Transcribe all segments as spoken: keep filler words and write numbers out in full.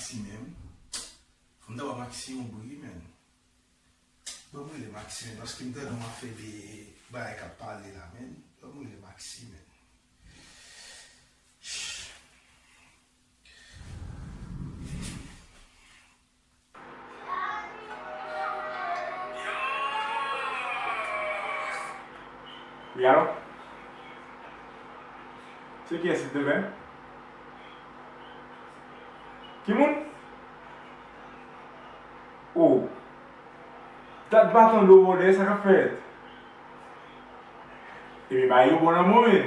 Maxi menm. Fò m ta ba Maxi yon bri, menn. Ban m rele Maxi, menn, paske m tande w ap fè de bagay k ap pale la, menn. Ban m rele Maxi, menn. Wi, alo? Se kiyès, silvouplè? Ki moun? O. Dat m pa tande w, brother, sa k ap fèt? Ebyen, bagay yo bon nan men w, menn.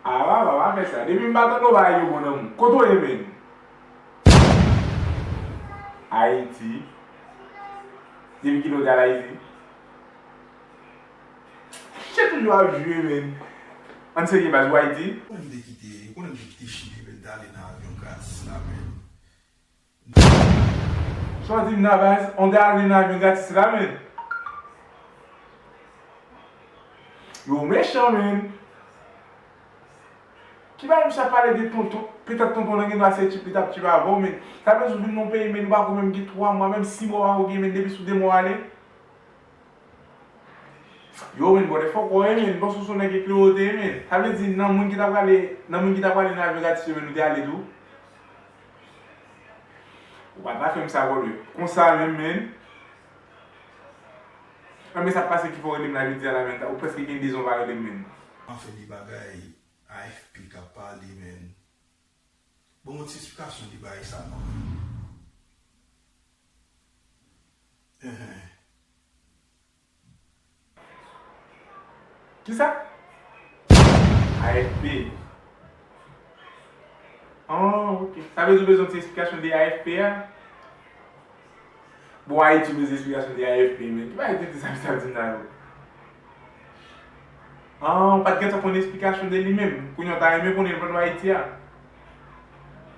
A, papa, pa fè sa. Depi m pa tande w, bagay yo bon nan men w. Kote w ye, menn? Ayiti. Depi kilè w te al Ayiti? Chè toujou ap jwe, menn. Ann serye, baz, ou Ayiti? Ou konnen m te kite, ou konnen m te kite Chili, menn, m te ale nan avyon gratis la, menn. Sa w di m nan, baz? Ou te ale nan avyon gratis la, menn? Yo mechan, menn. Ki bagay misye ap pale de tonton? Petèt tonton nan gen dwa se tip li t ap tip avè w, menn. Sa vle di w vin nan peyi, menn, ou pako menm gen twa mwa, menm sis mwa ou pako gen, menn, depi sou de mwa w ale. Yo, menn, brother, fòk ou ye, menn. Bon, sou son nèg eklere w te ye, menn. Sa vle di, nan moun ki ta prale, nan moun ki ta prale nan avyon gratis yo, menn, ou te ale tou? Ou pa ta fè m sa, brother. Konsa menm, menn. Anben, sa k pase ki fè w rele m la jodi a la, menn? Ou prèske gen de zan w pa rele m, menn. Anfen, de bagay A F P k ap pale, menn. Bon, yon ti esplikasyon de bagay sa non. Enhen. Kisa? A F P. Ah, ok. Sa vle di w bezwen ti esplikasyon de A F P a? Bon, Ayiti bezwen esplikasyon de A F P, men. Ki bagay tenten sa misye ap di m la yo? Ah, ou pa t gentan konn esplikasyon de li menm. Kounye a w ta renmen konnen l pandan w Ayiti a?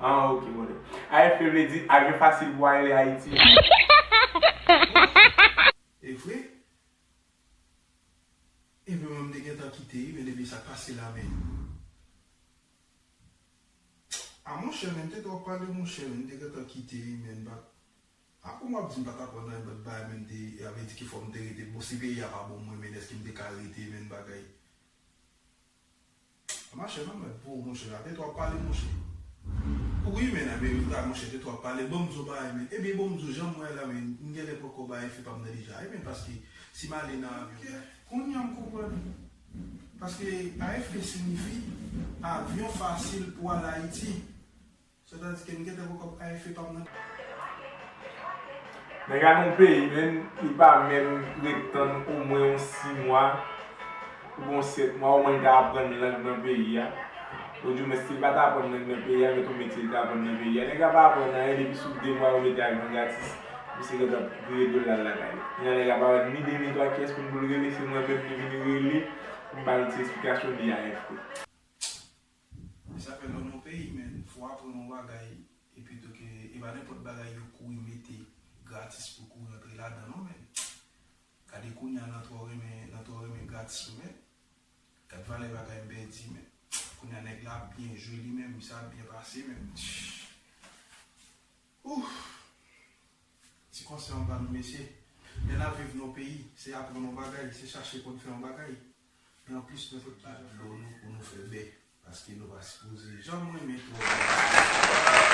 Ah, ok, brother. A F P vle di avyon fasil pou ale Ayiti. E vre? Epi mwen, m te gentan kite, wi, men depi sa k pase la, men. A, monchè, men, m te twò pale, monchè, men, m te gentan kite, wi, men, m pa t, a, kòman w ap di m pa t aprann anyen, but bagay, men, m te, sa vle di ki fò m te rete, bon, si peyi a pa bon mwen, men, èske m te ka rete, men, bagay. Mache nan mèd pou ou, monchè. A te twò pale, monchè. Wi, men, Amerika, monchè, te twò pale. Ban m di w bagay, men. Ebyen, ban m di w, jan m wè la, men, m genlè poko bay A F P pa m nan deja. Ebyen, paske si m ale nan avyon. Ok, kounye a m konprann. Paske A F P siyifi avyon fasil pou al Ayiti. Sètadi ke m gentan poko bay A F P pa m nan. Nèg la nan yon peyi, menn, li pa menm ret tann omwen yon sis mwa, oubyen yon sèt mwa, omwen li ta aprann lang nan peyi a. Oudimwen, si li pa ta aprann lang nan peyi a, met yon metye li ta aprann nan peyi a. Nèg la pa aprann anyen, depi sou de mwa yo mete avyon gratis, misye gentan vire do l al lakay li. Kounye a nèg la pa wè ni de ni twa kiyès pou l rele, se mwen menm li vin rele, pou m ba l ti esplikasyon de A F P. E sa fè lè w nan yon peyi, men, fò w aprann yon bagay, epi tou ke e pa nenpòt bagay yo kouri mete gratis pou kouri antre ladan, non, men. Gade kounye a nan twò renmen, nan twò renmen gratis yo, men. Gad valè bagay m pèdi, men. Kounye a nèg la ap byen jwe li menm, sa ap byen pase, men. Ouf! Ti konsèy anba nou, mesye. Lè n ap viv nan yon peyi, se aprann yon bagay, se chache konn fè yon bagay. E anplis, nou tout pa dlo nou pou nou fè bè. Paske nou pa sipoze. Jan mwen renmen twò bè.